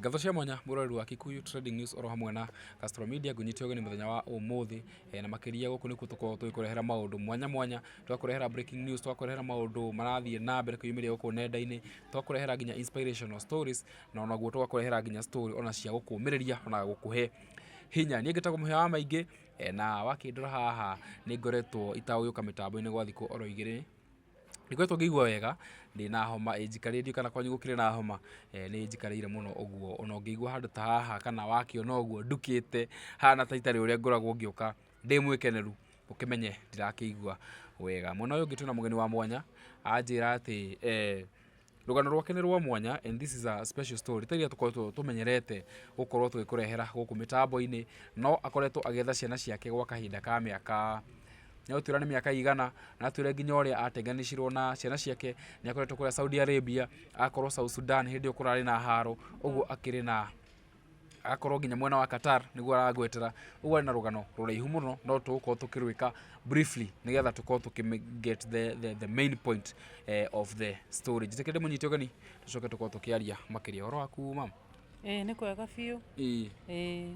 Ngatho cia mwanya mũroreri wa Kikuyu Trending News oro hamwe na Castro Media, ngũnyite ũgeni mũthenya wa ũmũthĩ, na makĩria gũkũ nĩkuo tũkoragwo tũgĩkũrehera maũndũ mwanya mwanya, tũgakũrehera breaking news, tũgakũrehera maũndũ marathiĩ na mbere kwĩyumĩria gũkũ nenda-inĩ, tũgakũrehera nginya inspirational stories, na onaguo tũgakũrehera nginya story ona cia gũkũmĩrĩria ona gũkũhe hinya. Niĩ ngĩtagwo Mũhĩa wa Maingĩ, na wakĩndora haha nĩ ngoretwo itagũgĩũka mĩtambo-inĩ gwa thikũ oro igĩrĩ. Ndikoretwo ngĩigua wega, ndĩna homa ĩnjikarĩire, ndiũĩ kana kwanyu gũkĩrĩ na homa, nĩ ĩnjikarĩire mũno ũguo, ona ũngĩigua handũ ta haha kana wakĩona ũguo ndukĩte, hana ta itarĩ ũrĩa ngoragwo ngĩũka ndĩ mwĩkeneru, ũkĩmenye ndirakĩigua wega. Mwena ũyũ ũngĩ twĩna mũgeni wa mwanya, anjĩra atĩ rũgano rwake nĩ rwa mwanya and this is a special story, ti iria tũkoretwo tũmenyerete gũkorwo tũgĩkũrehera gũkũ mĩtambo-inĩ, no akoretwo agĩetha ciana ciake gwa kahinda ka mĩaka, nĩ egũtwĩra nĩ mĩaka ĩigana, na atwĩre nginya ũrĩa atenganĩcirwo na ciana ciake, nĩ akoretwo kũrĩa Saudi Arabia, agakorwo South Sudan hĩndĩ ĩyo kũrarĩ na haro, ũguo akĩrĩ na agakorwo nginya mwena wa Qatar nĩguo arangwetera, ũguo arĩ na rũgano rũraihu mũno no tũgũkorwo tũkĩrwĩka briefly nĩgetha tũkorwo tũkĩ get the main point of the story. Njĩtĩkĩre ndĩmũnyite ũgeni tũcoke tũkorwo tũkĩaria makĩria. Ũhoro waku mama? Ĩĩ nĩ kwega biũ. Ĩĩ. Ĩĩ.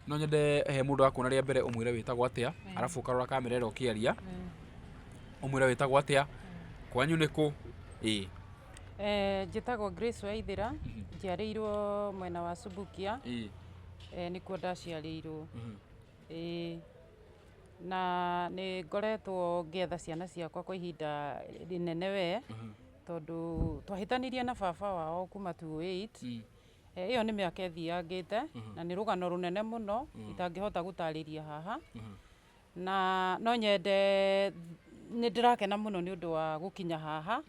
No nyende he mũndũ wakuona rĩa mbere ũmwĩre wĩtagwo atĩa, arabu ũkarora kamera ĩrĩa ũkĩaria, ũmwĩre wĩtagwo atĩa, kwanyu nĩ kũ, ĩĩ. Njĩtagwo Grace Waithĩra, njiarĩirwo mwena wa Subukia, nĩkuo ndaciarĩirwo. Ĩĩ, na nĩ ngoretwo ngĩetha ciana ciakwa kwa ihinda rĩnene we, tondũ twahĩtanirie na baba wao kuma 2008, ĩyo nĩ mĩaka ĩthiangĩte, na nĩ rũgano rũnene mũno itangĩhota gũtarĩria haha. Na no nyende, nĩ ndĩrakena mũno nĩ ũndũ wa gũkinya haha,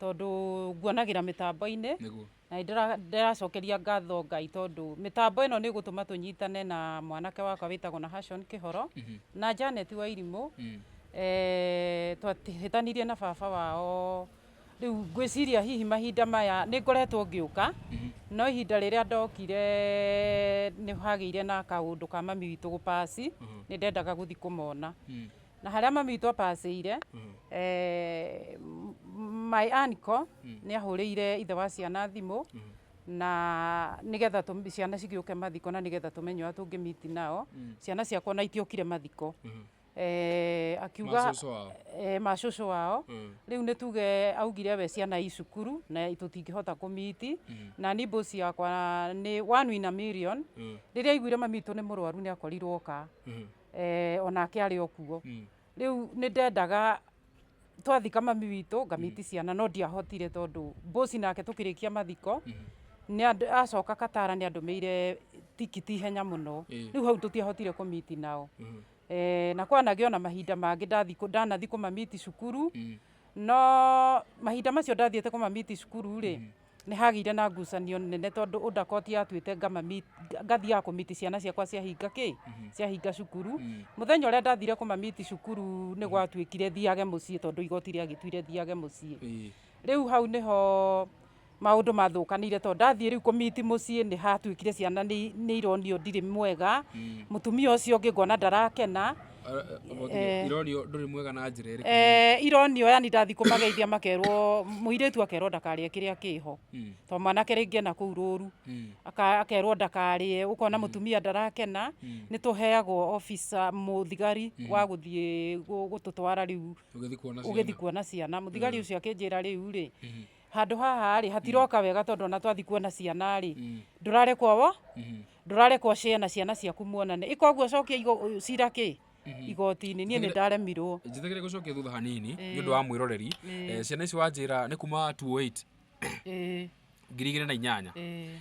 tondũ nguonagĩra mĩtambo-inĩ, na nĩ ndĩracokeria ngatho Ngai tondũ mĩtambo ĩno nĩ ĩgũtũma tũnyitane na mwanake wakwa wĩtagwo Nahashon Kĩhoro, na Janet Wairimũ, twahĩtanirie na baba wao. Rĩu ngwĩciria hihi mahinda maya nĩ ngoretwo ngĩũka, no ihinda rĩrĩa ndokire nĩ hagĩire na kaũndũ ka mami witũ gũ pass, nĩ ndendaga gũthiĩ kũmona. Na harĩa mami witũ a pass ĩire, my uncle nĩ ahũrĩire ithe wa ciana thimũ, na nĩgetha ciana cigĩũke mathiko na nĩgetha tũmenye ũrĩa tũngĩ meet nao. Ciana ciakwa ona itiokire mathiko. Akiuga Ma cũcũ wao. Ma cũcũ wao. Rĩu nĩ tuge augire we ciana i cukuru na tũtingĩhota kũ meet. Na niĩ boss yakwa nĩ one in a million. Rĩrĩa aiguire mami witũ nĩ mũrwaru nĩ akorirwo oka. Onake arĩ o kuo. Rĩu nĩ ndendaga twathika mami witũ nga meet ciana no ndiahotire tondũ boss nake tũkĩrĩkia mathiko nĩ acoka Qatar nĩ andũmĩire tikiti ihenya mũno. Rĩu hau tũtiahotire kũ meet nao. Na kwanagĩa ona mahinda mangĩ ndanathiĩ kũma meet cukuru, no mahinda macio ndathiĩte kũma meet cukuru rĩ, nĩ hagĩire na ngucanio nene tondũ Ũnda court yatuĩte ngama meet, ngathiaga kũ meet ciana ciakwa ciahinga kĩ? Ciahinga cukuru. Mũthenya ũrĩa ndathire kũma meet cukuru nĩ gwatuĩkire thiage mũciĩ tondũ igoti rĩagĩtuire thiage mũciĩ. Rĩu hau nĩho maũndũ mathũkanĩire tondũ ndathiĩ rĩu kũ meet mũciĩ nĩ hatuĩkire ciana nĩ ironio ndirĩ mwega, mũtumia ũcio ũngĩ ngona ndarakena. Ironio ndũrĩ mwega na njĩra ĩrĩkũ? Ironio yani ndathiĩ kũmageithia makerwo, mũirĩtu akerwo ndakarĩe kĩrĩa kĩho, tondũ mwanake rĩngĩ ena kũu rũru, akerwo ndakarĩe, ũkona mũtumia ndarakena, nĩ tũheagwo officer mũthigari wa gũthiĩ gũtũtwara rĩu ũgĩthiĩ kuona ciana. Mũthigari ũcio akĩnjĩra rĩu rĩ, handũ haha rĩ hatiroka wega tondũ ona twathiĩ kuona ciana rĩ, ndũrarekwo wo, ndũrarekwo share na ciana ciaku muonane. Ĩka ũguo cokia cira kĩ? Igoti-inĩ. Niĩ nĩ ndaremirwo. Njĩtĩkĩre gũcokia thutha hanini nĩ ũndũ wa mwĩroreri. Ciana ici wanjĩra nĩ kuma 2008, 2008.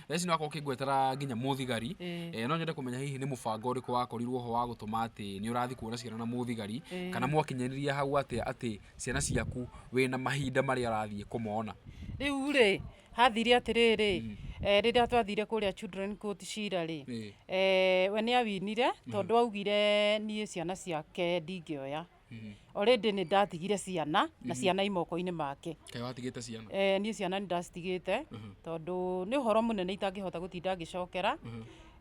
Thaa ici nĩ wakorwo ũkĩngwetera nginya mũthigari. No nyende kũmenya hihi nĩ mũbango ũrĩkũ wakorirwo ho wa gũtũma atĩ nĩ ũrathiĩ kuona ciana na mũthigari, kana mwakinyanĩria hau atĩa atĩ ciana ciaku wĩna mahinda marĩa ũrathiĩ kũmona? Rĩu rĩ, hathire atĩrĩrĩ, rĩrĩa twathire kũrĩa children court cira rĩ, we nĩ awinire tondũ augire niĩ ciana ciake ndingĩoya. Already nĩ ndatigire ciana na ciana i moko-inĩ make. Kaĩ watigĩte ciana? Niĩ ciana nĩ ndacitigĩte tondũ nĩ ũhoro mũnene itangĩhota gũtinda ngĩcokera.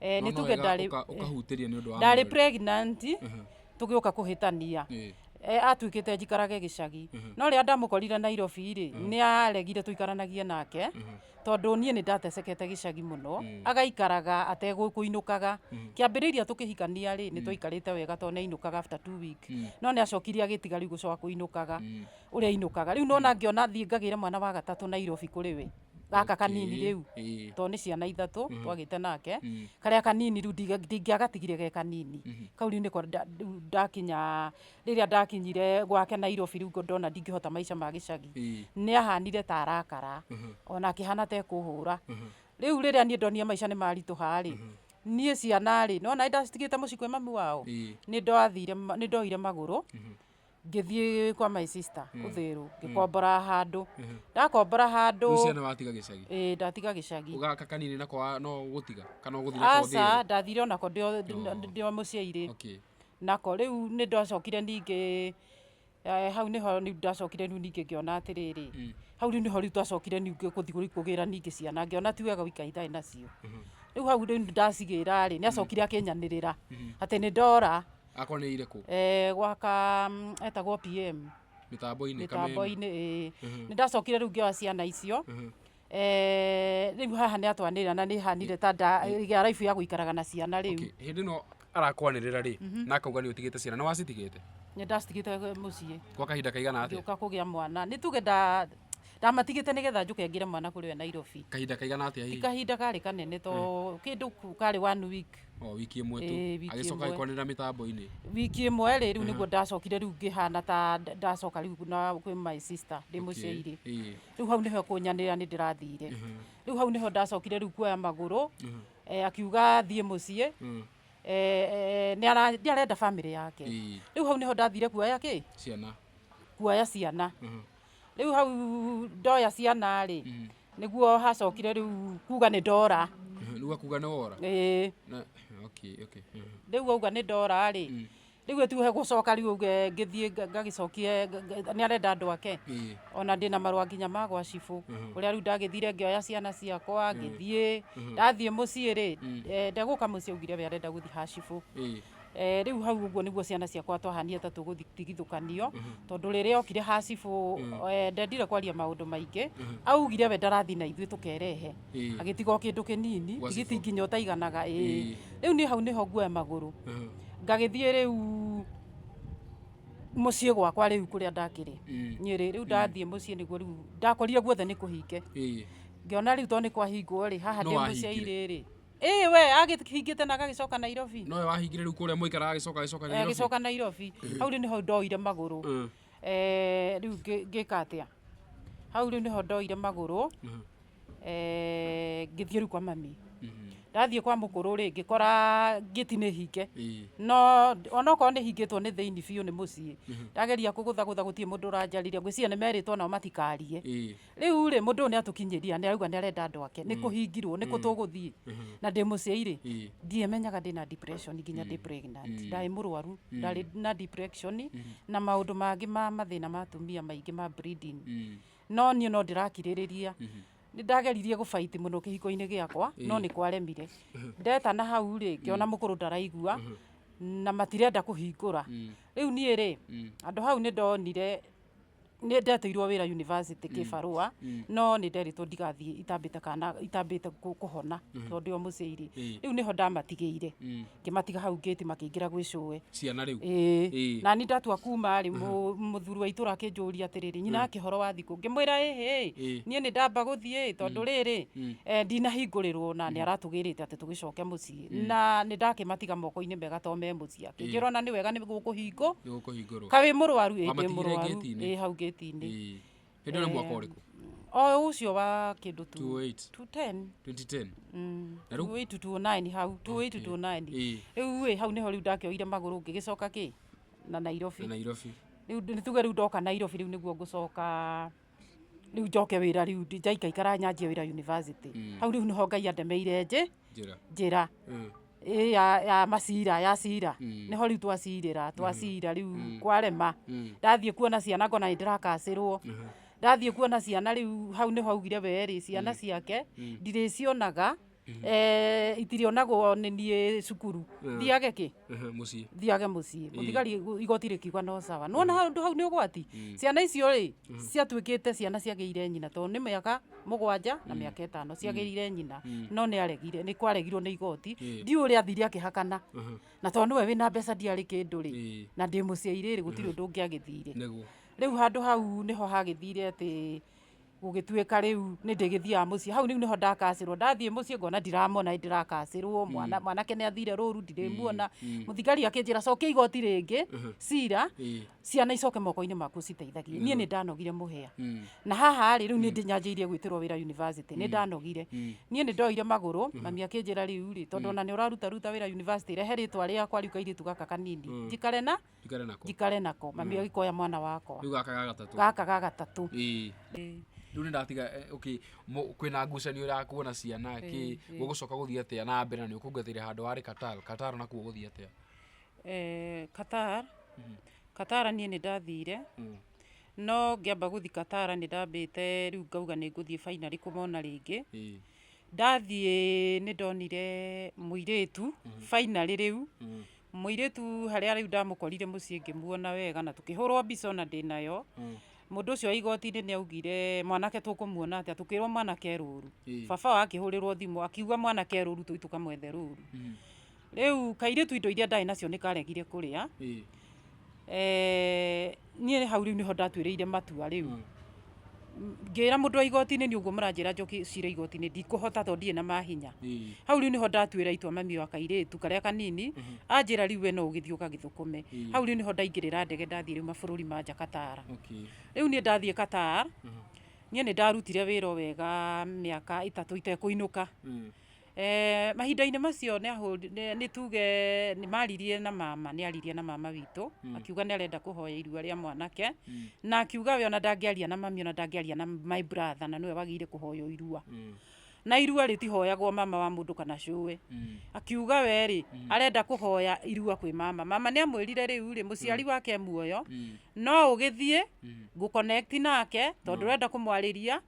Nĩ tuge ndarĩ ũkahutĩria nĩ ũndũ wa ndarĩ pregnant tũgĩũka kũhĩtania. Atuĩkĩte njikarage gĩcagi, no rĩrĩa ndamũkorire Nairobi rĩ, nĩ aregire tũikaranagie nake, tondũ niĩ nĩ ndatecekete gĩcagi mũno, agaikaraga ategũkũinũkaga. Kĩambĩrĩria tũkĩhikania rĩ, nĩ twaikarĩte wega tondũ nĩ ainũkaga after 2 week, no nĩ acokire agĩtiga rĩu gũcoka kũinũkaga ũrĩa ainũkaga. Rĩu nona ngĩona thiĩ ngagĩre mwana wa gatatũ Nairobi kũrĩ we, gaka kanini rĩu, tondũ nĩ ciana ithatũ twagĩte nake. Karĩa kanini rĩu ndingĩagatigire ge kanini kau. Rĩu nĩko rĩu ndakinya, rĩrĩa ndakinyire gwake Nairobi, rĩu ndona ndingĩhota maica ma gĩcagi. Nĩ ahanire ta arakara, ona akĩhana ta ekũhũra. Rĩu rĩrĩa niĩ ndonire maica nĩ maritũha rĩ, niĩ ciana rĩ, nona ndacitigĩte mũciĩ kwĩ mami wao, nĩ ndoire magũrũ ngĩthiĩ kwa my sister Uthiru, ngĩkombora handũ, ndakombora handũ. Rĩu ciana watiga gĩcagi? Ĩĩ, ndatiga gĩcagi. Gaka kanini nako no gũtiga kana ũgũthiĩ nako? Aca, ndathire onako ndĩ o mũciĩ-irĩ. Nako rĩu nĩ ndacokire ningĩ, hau nĩho rĩu ndacokire rĩu ningĩ ngĩona atĩrĩrĩ, hau rĩu nĩho rĩu twacokire ningĩ gũthiĩ rĩu kũgĩra ningĩ ciana, ngĩona ti wega gũikara itarĩ nacio. Rĩu hau rĩu ndacigĩra rĩ, nĩ acokire akĩnyanĩrĩra atĩ nĩ ndora. Akwanĩrĩire kũ? Gwaka etagwo PM. Mĩtambo-inĩ, Kameme? Mĩtambo-inĩ, ĩĩ. Nĩ ndacokire rĩu ngĩoya ciana icio. Rĩu haha nĩ atwanĩrĩra na nĩ hanire ta ndagĩa life ya gũikaraga na ciana rĩu. Okay. Hĩndĩ ĩno arakwanĩrĩra rĩ, na akauga nĩ ũtigĩte ciana, nĩ wacitigĩte? Nĩ ndacitigĩte mũciĩ. Kwa kahinda kaigana atĩa? Ngĩũka kũgĩa mwana, nĩ tuge ndamatigĩte nĩgetha njũke ngĩre mwana kũrĩ we Nairobi. Kahinda kaigana atĩa Ti hihi? kahinda karĩ kanene, to kĩndũ karĩ one week. O wiki ĩmwe tu? Ĩĩ, wiki Agĩcoka ĩmwe. agĩkwanĩrĩra mĩtambo-inĩ? Wiki ĩmwe rĩ, rĩu nĩguo ndacokire rĩu ngĩhana ta ndacoka rĩu na kwĩ my sister ndĩ mũciĩ-irĩ. Rĩu hau nĩho kũnyanĩrĩra nĩ ndĩrathire. Rĩu hau nĩho ndacokire rĩu kuoya magũrũ, akiuga thiĩ mũciĩ, nĩ arenda family yake. Rĩu hau nĩho ndathire kuoya kĩ? Ciana. Kuoya ciana. Rĩu hau ndoya ciana rĩ, nĩguo hacokire rĩu kuga nĩ ndora. Rĩu akuga nĩ wora? Ĩĩ. Na okay. Rĩu auga nĩ ndora rĩ, rĩu ĩtuhe gũcoka rĩu auge ngĩthiĩ ngagĩcokie nĩ arenda andũ ake. Ona ndĩna marũa nginya ma gwa cibũ, ũrĩa rĩu ndagĩthire ngĩoya ciana ciakwa ngĩthiĩ. Ndathiĩ mũciĩ rĩ, ndegũka mũciĩ augire we arenda gũthiĩ ha cibũ. Rĩu hau ũguo nĩguo ciana ciakwa twahanire ta tũgũtigithũkanio, tondũ rĩrĩa okire ha cibũ, ndendire kwaria maũndũ maingĩ, augire we ndarathiĩ na ithuĩ tũkerehe. Agĩtiga o kĩndũ kĩnini. Gwa tigiti cibũ. Nginya ũtaiganaga, ĩĩ. Rĩu niĩ hau nĩho nguoya magũrũ ngagĩthiĩ rĩu mũciĩ gwakwa rĩu kũrĩa ndakĩrĩ Nyĩrĩ. Rĩu ndathiĩ mũciĩ nĩguo rĩu ndakorire guothe nĩ kũhinge. Ngĩona rĩu tondũ nĩ kwahingwo rĩ, haha No ndĩ wahingire? mũciĩ rĩ, ĩĩ, we agĩhingĩte na agagĩcoka Nairobi. Nowe wahingire rĩu kũrĩa mũikaraga, agĩcoka Nairobi? Agĩcoka Nairobi. Hau rĩu nĩho ndoire magũrũ. Rĩu ngĩka atĩa? Hau rĩu nĩho ndoire magũrũ, ngĩthiĩ rĩu kwa mami. Ndathiĩ kwa mũkũrũ rĩ, ngĩkora ngĩti nĩ hinge, no onokorwo nĩ hingĩtwo nĩ thĩinĩ biũ nĩ mũciĩ, ndageria kũgũthagũtha gũtirĩ mũndũ ũranjarĩria. Ngwĩciria nĩ merĩtwo nao matikarie. Rĩu rĩ, mũndũ ũyũ nĩ atũkinyĩria, nĩ arauga nĩ arenda andũ ake, nĩ kũhingirwo, nĩ kũ tũgũthiĩ na ndĩ mũciĩ rĩ? Ndiamenyaga ndĩna depression nginya ndĩ pregnant. Ndarĩ mũrwaru, ndarĩ na depression na maũndũ mangĩ ma mathĩna ma atumia maingĩ ma bleeding, no niĩ no ndĩrakirĩrĩria. Nĩ ndageririe gũbaiti mũno kĩhiko-inĩ gĩakwa, no nĩ kwaremire. Ndetana hau rĩ, ngĩona mũkũrũ ndaraigua na matirenda kũhingũra. Rĩu niĩ rĩ, handũ hau nĩ ndonire nĩ ndetĩirwo wĩra university kĩbarũa, no nĩ nderĩtwo ndigathiĩ itambĩte kana itambĩte kũhona, tondũ ndĩ o mũciĩ rĩ. Rĩu nĩho ndamatigĩire, ngĩmatiga hau ngĩti, makĩingĩra gwĩ cũwe. Ciana rĩu? Ĩĩ. Ĩĩ. Na ni ndatua kuma rĩ, mũthuri wa itũra akĩnjũria atĩrĩrĩ, nyina akĩhoro wa thikũ, ngĩmwĩra ĩhĩ, niĩ nĩ ndamba gũthiĩ tondũ rĩrĩ, ndinahingũrĩrwo na nĩ aratũgĩrĩte atĩ tũgĩcoke mũciĩ, na nĩ ndakĩmatiga moko-inĩ mega to me mũciĩ. Akĩnjĩra ona nĩ wega nĩ gũkũhingwo. Nĩ gũkũhingũrwo. Kaĩ mũrwaru? Ĩ, ndĩ Wamatigire mũrwaru. ngĩti-inĩ? Ĩ, hau ngĩti-inĩ. Hĩndĩ ĩyo nĩ mwaka ũrĩkũ? O ũcio wa kĩndũ tu. 208? 210. 2010. Na rĩu 28 to 29, hau 28 to 29. Rĩu ĩ, hau nĩho rĩu ndakĩoire magũrũ ngĩgĩcoka kĩ na Nairobi. Na Nairobi. Rĩu nĩ tuge rĩu ndoka Nairobi, rĩu nĩguo ngũcoka rĩu njoke wĩra, rĩu njaikaikara nyanjie wĩra university. Hau rĩu nĩho Ngai andemeire Njĩra. Njĩra ĩ ya macira ya cira. Nĩho rĩu twacirĩra, twacira rĩu kwarema. Ndathiĩ kuona ciana ngona nĩ ndĩrakacĩrwo. Ndathiĩ kuona ciana rĩu, hau nĩho augire we rĩ, ciana ciake ndirĩcionaga. Itirionagwo nĩ niĩ cukuru, thiage kĩ? Mũciĩ. Thiage mũciĩ. Mũthigari igoti rĩkiuga no sawa. Nĩwona handũ hau nĩ ũgwati. Ciana icio rĩ, ciatuĩkĩte ciana ciagĩire nyina, tondũ nĩ mĩaka 7 na mĩaka 5 ciagĩrĩire nyina, no nĩ aregire, nĩ kwaregirwo nĩ igoti. Ndiũĩ ũrĩa athire akĩhakana, na tondũ nĩwe wĩna mbeca, ndiarĩ kĩndũ rĩ, na ndĩ mũciĩ rĩ, gũtirĩ ũndũ ũngĩagĩthire. Rĩu handũ hau nĩho hagĩthire atĩ gũgĩtuĩka rĩu nĩ ndĩgĩthiaga mũciĩ. Hau rĩu nĩho ndakacĩrwo. Ndathiĩ mũciĩ ngona ndiramona, ndĩrakacĩrwo mwana, mwanake nĩ athire rũru, ndirĩmuona. Mũthigari akĩnjĩra, cokia igoti rĩngĩ cira, ciana icoke moko-inĩ maku citeithagie. Niĩ nĩ ndanogire mũhĩa, na haha rĩ, rĩu nĩ ndĩnyanjĩirie gwĩtĩrwo wĩra university. Nĩ ndanogire. Niĩ nĩ ndoire magũrũ. Mami akĩnjĩra, rĩu rĩ, tondũ ona nĩ ũraruta ruta wĩra university, rehe rĩtwa rĩakwa rĩu, kairĩtu gaka kanini njikare na Njikare nako. Njikare nako. Mami agĩkoya mwana wakwa. Rĩu gaka ga gatatũ. Gaka ga gatatũ. Rĩu nĩ ndatiga, okay, kwĩna ngucanio ya kuona ciana kĩ, gũgũcoka gũthiĩ atĩa na mbere, na nĩ ũkũngatĩire handũ warĩ Qatar? Qatar nakuo gũthiĩ atĩa? Qatar niĩ nĩ ndathire, no ngĩamba gũthi Qatar nĩ ndambĩte rĩu ngauga nĩ ngũthiĩ finally kũmona rĩngĩ. Ndathiĩ nĩ ndonire mũirĩtu finally. Rĩu mũirĩtu harĩa rĩu ndamũkorire mũciĩ, ngĩmuona wega na tũkĩhũrwo mbica ona ndĩnayo. Mũndũ ũcio wa igoti-inĩ nĩ augire, mwanake tũkũmuona atĩa? Tũkĩrwo mwanake rũru. Baba wao akĩhũrĩrwo thimũ, akiuga mwanake rũru, tũi tũkamwethe rũru. Rĩu kairĩtu indo iria ndarĩ nacio nĩ karegire kũrĩa. Niĩ hau rĩu nĩho ndatuĩrĩire matua. Rĩu ngĩra mũndũ wa igoti-inĩ, nĩ ũguo mũranjĩra njoki cira igoti-inĩ, ndikũhota tondũ ndirĩ na mahinya. Hau rĩu nĩho ndatuĩra itua. Mami wa kairĩtu karĩa kanini anjĩra, rĩu we no ũgĩthiĩ ũgagĩthũkũme. Hau rĩu nĩho ndaingĩrĩra ndege, ndathiĩ rĩu mabũrũri ma nja, Qatar. Rĩu niĩ ndathiĩ Qatar, niĩ nĩ ndarutire wĩra o wega mĩaka 3 itekũinũka. Mahinda-inĩ macio nĩ tuge nĩ maririe na mama, nĩ aririe na mama witũ, akiuga nĩ arenda kũhoya irua rĩa mwanake, na akiuga we ona ndangĩaria na mami, ona ndangĩaria na my brother, na nĩwe wagĩrĩire kũhoywo irua, na irua rĩtihoyagwo mama wa mũndũ kana cũwe. Akiuga we rĩ, arenda kũhoya irua kwĩ mama. Mama nĩ amwĩrire rĩu rĩ, mũciari wake e muoyo, no ũgĩthiĩ ngũconnect nake, tondũ ũrenda kũmwarĩria,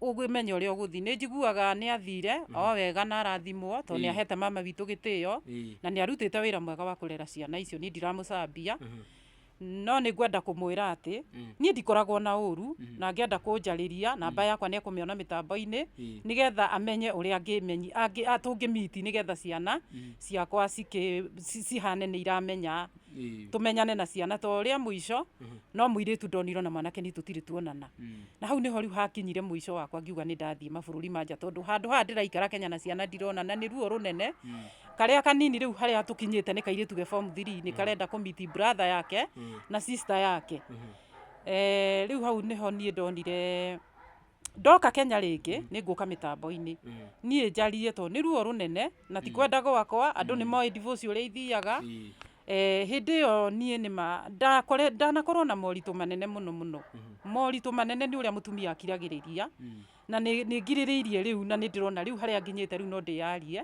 ũgĩmenya ũrĩa ũgũthiĩ. Nĩ njiguaga nĩ athire o wega na arathimwo, tondũ nĩ ahete mama witũ gĩtĩo, na nĩ arutĩte wĩra mwega wa kũrera ciana icio. Niĩ ndiramũcambia, no nĩ ngwenda kũmwĩra atĩ niĩ ndikoragwo na ũru, na angĩenda kũnjarĩria, namba yakwa nĩ ekũmĩona mĩtambo-inĩ, nĩgetha amenye ũrĩa tũngĩmiti, nĩgetha ciana ciakwa cihane nĩ iramenya, tũmenyane na ciana. To ũrĩa mũico no mũirĩtu ndonirwo na mwanake, ni tũtirĩ tuonana. Na hau nĩho rĩu hakinyire mũico wakwa, ngiuga nĩ ndathiĩ mabũrũri ma nja, tondũ handũ haha ndĩraikara Kenya na ciana ndirona, na nĩ ruo rũnene. Karĩa kanini rĩu harĩa tũkinyĩte nĩ kairĩtu ge form 3, nĩ karenda kũmiti brother yake na sister yake. Rĩu hau nĩho niĩ ndonire ndoka Kenya rĩngĩ nĩ ngũka mĩtambo-inĩ niĩ njarie, tondũ nĩ ruo rũnene na ti kwenda gwakwa. Andũ nĩ moĩ divorce ũrĩa ithiaga. Hĩndĩ ĩyo niĩ nĩma ndanakorwo na moritũ manene mũno mũno. Moritũ manene nĩ ũrĩa mũtumia akiragĩrĩria, na nĩ ngirĩrĩirie rĩu, na nĩ ndĩrona rĩu harĩa nginyĩte rĩu no ndĩyarie.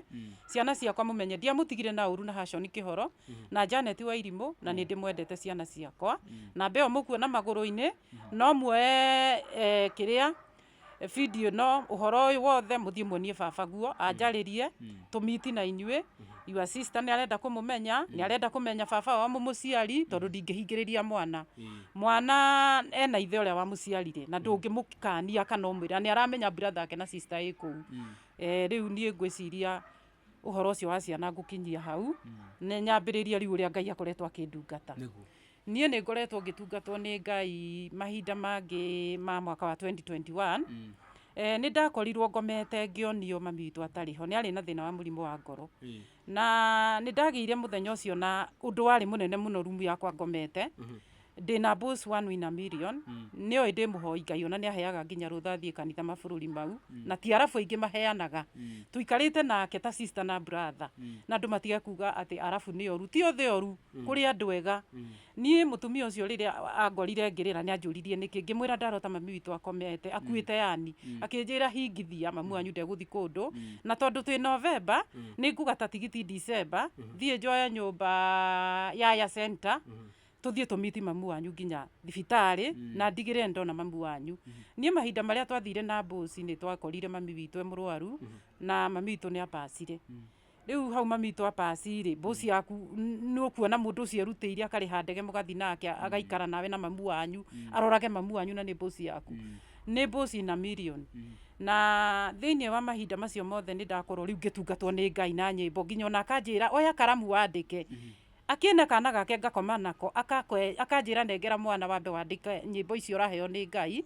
Ciana ciakwa, mũmenye ndiamũtigire na ũru na Hashon Kĩhoro na Janet Wairimũ, na nĩ ndĩmwendete ciana ciakwa. Namba ĩyo mũkuona magũrũ-inĩ, no muoe kĩrĩa video, no ũhoro ũyũ wothe mũthiĩ muonie baba guo anjarĩrie, tũmiti na inyuĩ. Your sister nĩ arenda kũmũmenya, nĩ arenda kũmenya baba wao mũmũciari, tondũ ndingĩhingĩrĩria mwana. Mwana ena ithe ũrĩa wamũciarire, na ndũngĩmũkania kana ũmwĩra nĩ aramenya brother yake na sister ĩ kũu. Rĩu niĩ ngwĩciria ũhoro ũcio wa ciana ngũkinyia hau, nĩ nyambĩrĩrie rĩu ũrĩa Ngai akoretwo akĩndungata. Niĩ nĩ ngoretwo ngĩtungatwo nĩ Ngai mahinda mangĩ ma mwaka wa 2021. Nĩ ndakorirwo ngomete, ngĩonio mami witũ atarĩ ho, nĩ arĩ na thĩna wa mũrimũ wa ngoro, na nĩ ndagĩire mũthenya ũcio na ũndũ warĩ mũnene mũno. Rumu yakwa ngomete ndĩna boss one in a million, nĩ oĩ ndĩ mũhoi Ngai, ona nĩ aheaga nginya rũtha thiĩ kanitha mabũrũri mau, na ti arabu aingĩ maheanaga. Tuikarĩte nake ta sister na brother, na andũ matige kuga atĩ arabu nĩ oru. Ti othe oru, kũrĩ andũ ega. Niĩ mũtumia ũcio rĩrĩa angorire ngĩrĩra, nĩ anjũririe nĩkĩ. Ngĩmwĩra ndarota mami witũ akomete akuĩte, yani akĩnjĩra, hingithia, mamu wanyu ndegũthi kũndũ, na tondũ twĩ November, nĩ ngũgata tigiti December, thiĩ njoe nyũmba Yaya Center. Tũthiĩ tũmiti mamu wanyu nginya thibitarĩ na ndigĩrĩre nĩndona mamu wanyu. Niĩ mahinda marĩa twathire na mbũci nĩ twakorire mami witũ e mũrwaru na mami witũ nĩ apacire. Rĩu hau mami witũ apaci rĩ, mbũci yaku nĩ ũkuona mũndũ ũcio erutĩire akarĩha ndege mũgathiĩ nake agaikara nawe na mamu wanyu, arorage mamu wanyu na nĩ mbũci yaku. Nĩ mbũci na million. Na thĩinĩ wa mahinda macio mothe nĩ ndakorwo rĩu ngĩtungatwo nĩ Ngai na nyĩmbo nginya ona akanjĩra oya karamu wandĩke. Akĩne kana gake ngakoma nako akanjĩra nengera mwana wambe wandĩke nyĩmbo icio ũraheo nĩ Ngai.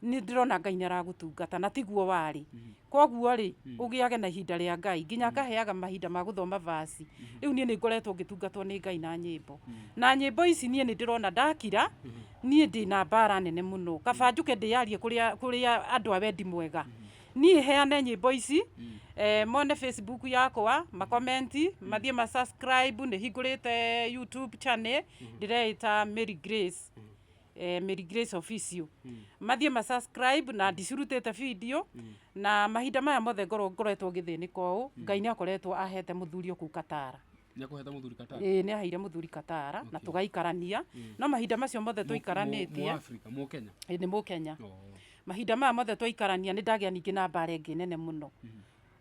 Nĩ ndĩrona Ngai nĩ aragũtungata na tiguo warĩ. Koguo rĩ, ũgĩage na ihinda rĩa Ngai nginya akaheaga mahinda ma gũthoma verse. Rĩu niĩ nĩ ngoretwo ngĩtungatwo nĩ Ngai na nyĩmbo. Na nyĩmbo ici niĩ nĩ ndĩrona ndakira, niĩ ndĩna mbara nene mũno. Kaba njũke ndĩyarie kũrĩa andũ a wendi mwega. Niĩ heane nyĩmbo ici, mone Facebook yakwa, ma comment, mathiĩ ma subscribe, nĩ hingũrĩte YouTube channel, ndĩreĩta Mary Grace. Mary Grace Official. Mathiĩ ma subscribe na ndicirutĩte video, na mahinda maya mothe ngoretwo ngĩthĩnĩka ũũ, Ngai nĩ akoretwo ahete mũthuri o kũu Katara. Nĩ akũhete mũthuri Katara? Ĩĩ nĩ aheire mũthuri Katara na tũgaikarania, no mahinda macio mothe tũikaranĩtie. Mũ Africa, mũ Kenya? Ĩĩ nĩ mũ Kenya. Mahinda maya mothe twaikarania nĩ ndagĩa ningĩ na mbara ĩngĩ nene mũno.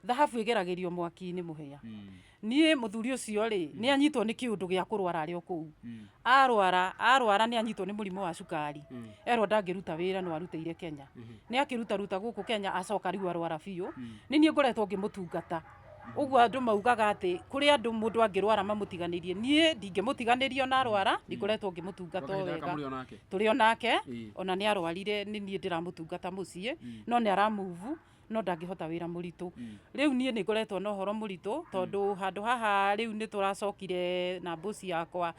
Thahabu ĩgeragĩrio mwaki-inĩ mũhĩa. Niĩ mũthuri ũcio rĩ, nĩ anyitwo nĩ kĩũndũ gĩa kũrwara arĩ o kũu. Arwara, arwara nĩ anyitwo nĩ mũrimũ wa cukari. Erwo ndangĩruta wĩra no arutĩire Kenya. Nĩ akĩrutaruta gũkũ Kenya acoka rĩu arwara biũ. Nĩ niĩ ngoretwo ngĩmũtungata. Ũguo andũ maugaga atĩ kũrĩ andũ mũndũ angĩrwara mamũtiganĩrie. Niĩ ndingĩmũtiganĩria ona arwara, nĩ ngoretwo ngĩmũtungata o wega. Mũrĩ o nake? Tũrĩ o nake, ona nĩ arwarire nĩ niĩ ndĩramũtungata mũciĩ, no nĩ ara move no ndangĩhota wĩra mũritũ. Rĩu niĩ nĩ ngoretwo na ũhoro mũritũ tondũ handũ haha rĩu nĩ tũracokire na mbũci yakwa.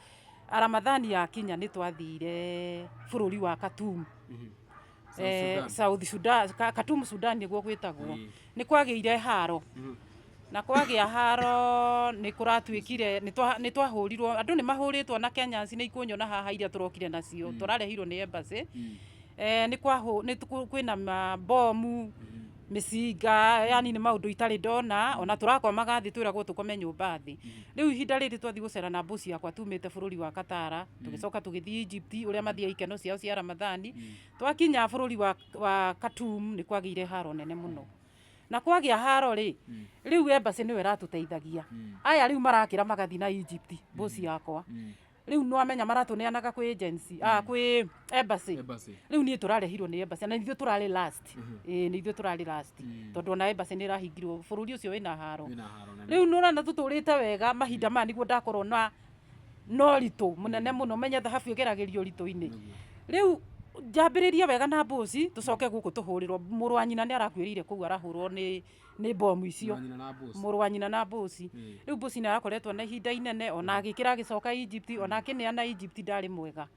Ramathani yakinya nĩ twathire bũrũri wa Khartoum. South South Sudan, Khartoum Sudan nĩguo gwĩtagwo. Nĩ kwagĩire haro. Na kwagĩa haro nĩ kũratuĩkire nĩ twahũrirwo, andũ nĩ mahũrĩtwo na Kenyans nĩ ikũnyona haha iria tũrokire nacio, tũrarehirwo nĩ embassy. Nĩ kwĩna mabomu, mĩcinga, yani nĩ maũndũ itarĩ ndona, ona tũrakomaga thĩ twĩragwo tũkome nyũmba thĩ. Rĩu ihinda rĩrĩ twathiĩ gũcera na mbũci yakwa tumĩte bũrũri wa Katara, tũgĩcoka tũgĩthiĩ Egypt ũrĩa mathiaga ikeno ciao cia Ramathani. Twakinya bũrũri wa Khartoum nĩ kwagĩire haro nene mũno. Na kwagĩa haro rĩ, rĩu embassy nĩyo ĩratũteithagia. Aya rĩu marakĩra magathiĩ na Egypt, mbũci yakwa. Rĩu nĩ wamenya maratũneanaga kwĩ agency, kwĩ embassy. Rĩu niĩ tũrarehirwo nĩ embassy na ithuĩ tũrarĩ last. Ĩĩ nĩ ithuĩ tũrarĩ last. Tondũ ona embassy nĩ ĩrahingirwo, bũrũri ũcio wĩna haro. Rĩu nĩ ũrona tũtũrĩte wega mahinda maya nĩguo ndakorwo na ũritũ mũnene mũno, menye thahabu ĩgeragĩrio ũritũ-inĩ. Rĩu njambĩrĩrie wega na mbũci tũcoke gũkũ tũhũrĩrwo, mũrũ wa nyina nĩ arakuĩrĩire kũu arahũrwo nĩ bomu icio. Mũrũ wa nyina na mbũci. Rĩu mbũci nĩ arakoretwo na ihinda inene ona agĩkĩra agĩcoka Egypt, ona akĩneana Egypt ndarĩ mwega.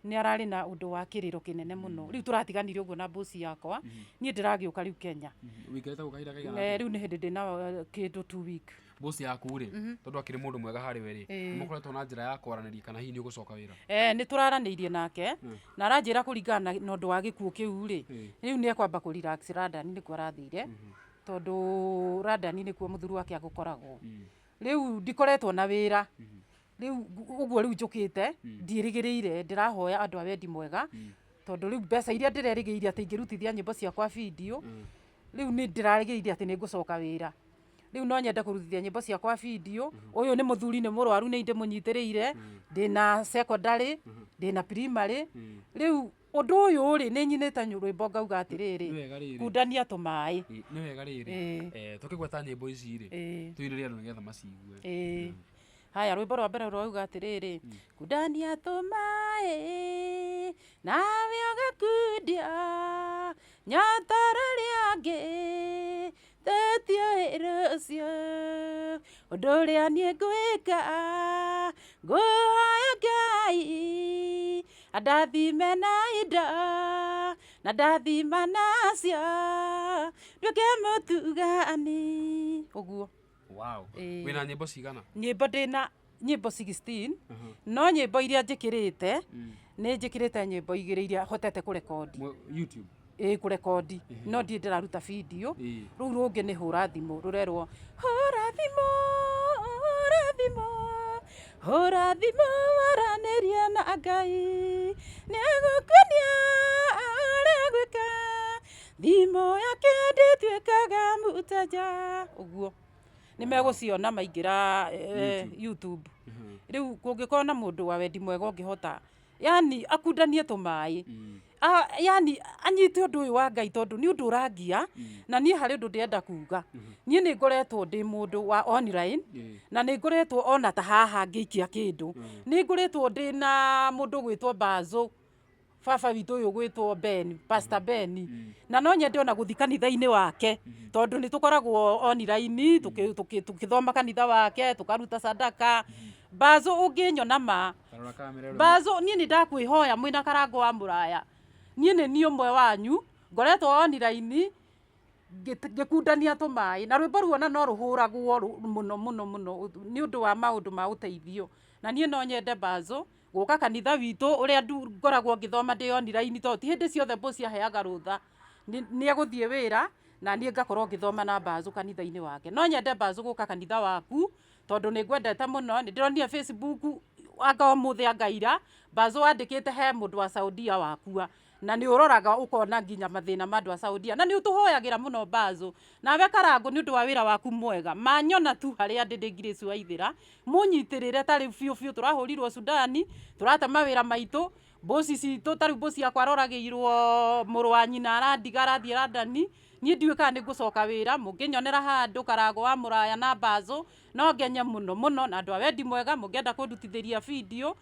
Nĩ ararĩ na ũndũ wa kĩrĩro kĩnene mũno. Rĩu tũratiganire ũguo na mbũci yakwa, niĩ ndĩragĩũka rĩu Kenya. Ũikarĩte gũkũ kahinda kaigana atĩa? Rĩu nĩ hĩndĩ ndĩna kĩndũ 2 week. Boss yaku rĩ, tondũ akĩrĩ mũndũ mwega harĩ we rĩ, nĩ mũkoretwo na njĩra ya kwaranĩria kana hihi nĩ ũgũcoka wĩra? Nĩ tũraranĩirie nake na aranjĩra kũringana na ũndũ wa gĩkuũ kĩu rĩ, rĩu nĩ ekwamba kũ relax London nĩkuo arathire, tondũ London nĩkuo mũthuri wake agũkoragwo. Rĩu ndikoretwo na wĩra, rĩu ũguo rĩu njũkĩte ndiĩrĩgĩrĩire, ndĩrahoya andũ a wendi mwega, tondũ rĩu mbeca iria ndĩrerĩgĩrĩire atĩ ingĩrutithia nyĩmbo ciakwa video, rĩu nĩ ndĩrerĩgĩrĩire atĩ nĩ ngũcoka wĩra. Rĩu no nyende kũrutithia nyĩmbo ciakwa video, ũyũ nĩ mũthuri nĩ mũrwaru nĩ ndĩmũnyitĩrĩire, ndĩna secondary, ndĩna primary. Rĩu ũndũ ũyũ rĩ, nĩ nyinĩte rwĩmbo ngauga atĩrĩrĩ, kundania tũmaĩ. Nĩ wega rĩrĩ, tũkĩgweta nyĩmbo ici rĩ, tũinĩre andũ nĩgetha maciigue. Haya, rwĩmbo rwa mbere rwauga atĩrĩrĩ, kundania tũmaĩ, nawe ũgakundia, nyota rĩrĩa ngĩ, tũtiũĩ rũciũ, ũndũ ũrĩa niĩ ngwĩka, ngũhoya Ngai, andathime na indo, na ndathima nacio, nduĩke mũtugani. Ũguo. Wow. Wĩna nyĩmbo cigana? Nyĩmbo ndĩna nyĩmbo 16, no nyĩmbo iria njĩkĩrĩte, nĩ njĩkĩrĩte nyĩmbo igĩrĩ iria hotete kũrekondi. YouTube? Ĩĩ kũrekondi, no ndirĩ ndĩraruta video. Rũu rũngĩ nĩ hũra thimũ, rũrerwo hũra thimũ, hũra thimũ, Hũra thimũ waranĩrie na Ngai, nĩegũkuonia ũrĩa gwĩka. Thimũ yake ndĩtuĩkaga mũteja. Ũguo nĩ megũciona maingĩra YouTube. Rĩu kũngĩkorwo na mũndũ wa wendi mwega ũngĩhota, yani akundanie tũmaĩ, yani anyite ũndũ ũyũ wa Ngai, tondũ nĩ ũndũ ũrangia. Na niĩ harĩ ũndũ ndĩrenda kuga. Niĩ nĩ ngoretwo ndĩ mũndũ wa online, na nĩ ngoretwo ona ta haha ngĩikia kĩndũ, nĩ ngoretwo ndĩ na mũndũ ũgwĩtwo Bazũ, baba witũ ũyũ ũgwĩtwo Ben, Pastor Ben, na no nyende ona gũthiĩ kanitha-inĩ wake, tondũ nĩ tũkoragwo online tũkĩthoma kanitha wake, tũkaruta sadaka. Bazũ, ũngĩnyona ma Tarora kamera ĩrĩa. Bazũ, niĩ nĩ ndakwĩhoya mwĩna Karango wa Mũraya, niĩ nĩ niĩ ũmwe wanyu ngoretwo online ngĩkundania tũmaĩ, na rwĩmbo ruona no rũhũragwo mũno mũno mũno nĩ ũndũ wa maũndũ ma ũteithio. Na niĩ no nyende Bazũ gũka kanitha witũ ũrĩa ngoragwo ngĩthoma ndĩ online, tondũ ti hĩndĩ ciothe boss aheaga rũtha. Nĩ egũthiĩ wĩra na niĩ ngakorwo ngĩthoma na Bazũ kanitha-inĩ wake. No nyende Bazũ gũka kanitha waku, tondũ nĩ ngwendete mũno. Nĩ ndĩronire Facebook anga ũmũthĩ anga ira, Bazũ wandĩkĩte he mũndũ wa Saudia wakua, na nĩ ũroraga ũkona nginya mathĩna ma andũ a Saudia, na nĩ ũtũhoyagĩra mũno Bazũ. Nawe Karangũ, nĩ ũndũ wa wĩra waku mwega, manyona tu harĩa ndĩ ndĩ Grace Waithĩra, mũnyitĩrĩre. Tarĩ biũ biũ tũrahũrirwo Sudani, tũrate mawĩra maitũ, mboci citũ. Ta rĩu mboci yakwa aroragĩirwo mũrũ wa nyina, arandiga arathiĩ London. Niĩ ndiũĩ kana nĩ ngũcoka wĩra. Mũngĩnyonera handũ Karango wa Mũraya na Bazũ, no ngenye mũno mũno. Na andũ a wendi mwega mũngĩenda kũndutithĩria video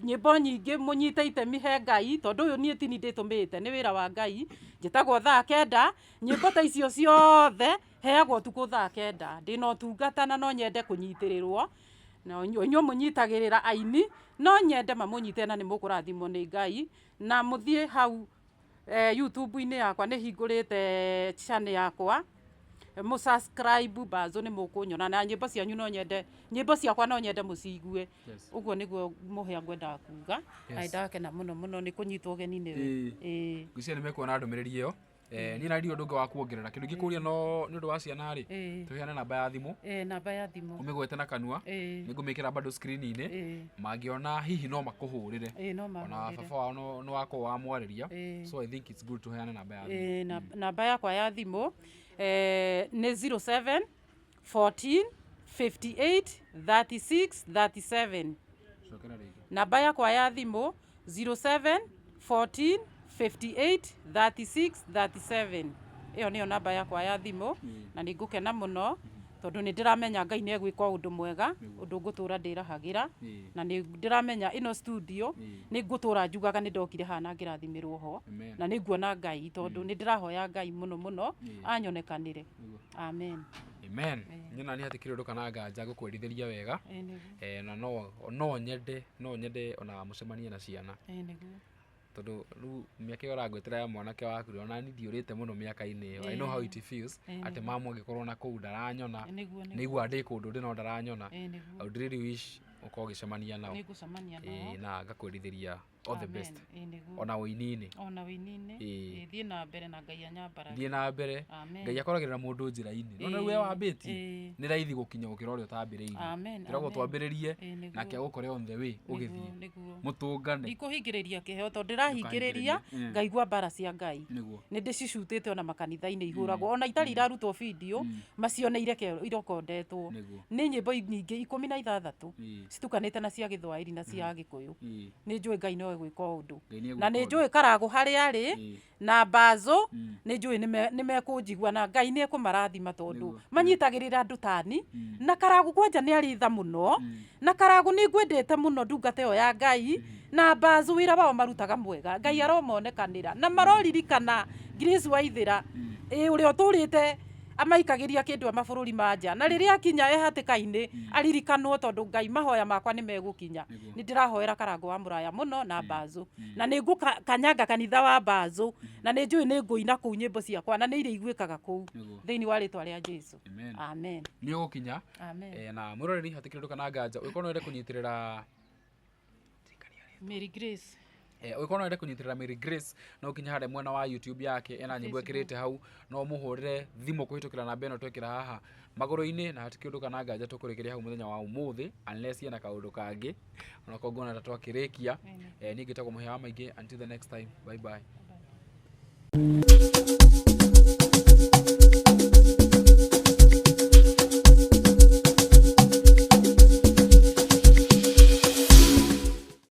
nyĩmbo nyingĩ, mũnyite itemi he Ngai, tondũ ũyũ niĩ tini ndĩtũmĩte, nĩ wĩra wa Ngai. Njĩtagwo thaa 9. Nyĩmbo ta icio ciothe heagwo ũtukũ thaa 9. Ndĩna ũtungata na no nyende kũnyitĩrĩrwo na inyuĩ mũnyitagĩrĩra aini, no nyende mamũnyite, na nĩ mũkũrathimwo nĩ Ngai. Na mũthiĩ hau YouTube-inĩ yakwa, nĩ hingũrĩte channel yakwa, mũ subscribe Bazũ, nĩ mũkũnyona na nyĩmbo cianyu. No nyende nyĩmbo ciakwa, no nyende mũciigue. Ũguo nĩguo mũhĩa ngwendaga kuga, na ndakena mũno mũno nĩ kũnyitwo ũgeni nĩwe. Ĩĩ. Ngwĩciria nĩ mekuona ndũmĩrĩri ĩyo. Niĩ na ndirĩ ũndũ ũngĩ wa kuongerera. Kĩndũ ingĩkũria no nĩ ũndũ wa ciana rĩ, tũheane namba ya thimũ. Ĩĩ, namba ya thimũ. Ũmĩgwete na kanua. Nĩ ngũmĩkĩra bado screen-inĩ. Mangĩona hihi no makũhũrĩre. Ĩĩ, no Ona mahũrĩre. baba wao no nĩ wakorwo wamwarĩria. So I think it's good tũheane namba ya thimũ. Ĩĩ, namba yakwa ya thimũ nĩ 07 14 58 36 37. Cokera rĩngĩ. Namba yakwa ya thimũ 07 14 58 36 37. Ĩyo nĩyo namba yakwa ya thimũ, na nĩ ngũkena mũno tondũ nĩ ndĩramenya Ngai nĩ egwĩka ũndũ mwega, ũndũ ngũtũra ndĩrahagĩra. Na nĩ ndĩramenya ĩno studio nĩ ngũtũra njugaga nĩ ndokire haha na ngĩrathimĩrwo ho. Amen. Na nĩ nguona Ngai, tondũ nĩ ndĩrahoya Ngai mũno mũno anyonekanĩre. Amen. Amen. Nyona nĩ hatikĩrĩ ũndũ kana nganja ngũkwendithĩria wega. Ĩĩ nĩguo. Na no nyende ona mũcemanie na ciana, Ĩĩ nĩguo. Tondũ rĩu mĩaka ĩyo ũrangwĩtĩra ya mwanake waku rĩ, ona niĩ ndiũrĩte mũno mĩaka-inĩ ĩyo. I know how it feels atĩ mamu angĩkorwo na kũu ndaranyona, Nĩguo nĩguo. Nĩiguaga ndĩ kũndũ ndĩ no ndaranyona. Ĩĩ nĩguo. I would really wish ũkorwo ũgĩcemania nao. Nĩ ngũcemania nao. Ĩĩ, na ngakwendithĩria all the best. Ĩĩ nĩguo. Ona ũini-inĩ. Ona wĩini-inĩ. Ĩĩ. Ĩĩ, thiĩ na mbere na Ngai anyambarage. Thiĩ na mbere. Amen. Ngai akoragĩrĩra mũndũ njĩra-inĩ. Nona rĩu we wambĩtie, nĩ raithi gũkinya gũkĩra ũrĩa ũtambĩrĩirie. Amen, Twĩragwo amen. twambĩrĩrie, Ĩĩ nĩguo. nake agũkore on the way ũgĩthiĩ. Nĩguo. Mũtũngane. Ndikũhingĩrĩria kĩheo, tondũ ndĩrahingĩrĩria Ndũkahingĩrĩrie. ngaigua mbara cia Ngai. Nĩ ndĩcicutĩte ona makanitha-inĩ ihũragwo, ona itarĩ irarutwo video, macioneire ke irekondetwo. Nĩ nyĩmbo nyingĩ 16 citukanĩte na cia Gĩthwaĩri na cia Gĩkũyũ. Nĩ njũĩ Ngai no egwĩka ũndũ. Ngai nĩ Na nĩ egwĩka. Njũĩ Karagũ harĩa arĩ na Bazũ, nĩ njũĩ nĩ mekũnjigua na Ngai nĩ ekũmarathima, tondũ manyitagĩrĩra andũ tani. Na Karagũ kwanja nĩ arĩ tha mũno. Na Karagũ, nĩ ngwendete mũno, ndungata ĩyo ya Ngai na Bazũ, wĩra wao marutaga mwega. Ngai aromonekanĩra na maroririkana Grace Waithĩra, ĩ ũrĩa ũtũrĩte amaikagĩria kĩndũ a mabũrũri ma nja, na rĩrĩa akinya e hatĩka-inĩ aririkanwo, tondũ Ngai mahoya makwa nĩ megũkinya. Nĩ ndĩrahoera Karango wa Mũraya mũno na Bazũ, na nĩ ngũkanyanga kanitha wa Bazũ, na nĩ njũĩ nĩ ngũina kũu nyĩmbo ciakwa na nĩ iria iguĩkaga kũu thĩinĩ wa rĩtwa rĩa Jesu. Amen. Amen. Nĩ ũgũkinya. Amen. Na mwĩroreri, hatikĩrĩ ũndũ kana nganja, ũngĩkorwo no wende kũnyitĩrĩra Mary Grace. Ũngĩkorwo no wende kũnyitĩrĩra Mary Grace, no ũkinye harĩa mwena wa YouTube yake, ena nyĩmbo ĩkĩrĩte hau, no mũhũrĩre thimũ kũhĩtũkĩra namba ĩno twekĩra haha magũrũ-inĩ, na hatikĩ ũndũ kana nganja tũkũrĩkĩria hau mũthenya wa ũmũthĩ, unless ena kaũndũ kangĩ, onakorwo nguona ta twakĩrĩkia. Niĩ ngĩtagwo Mũhĩa wa Maingĩ, until the next time, bye bye.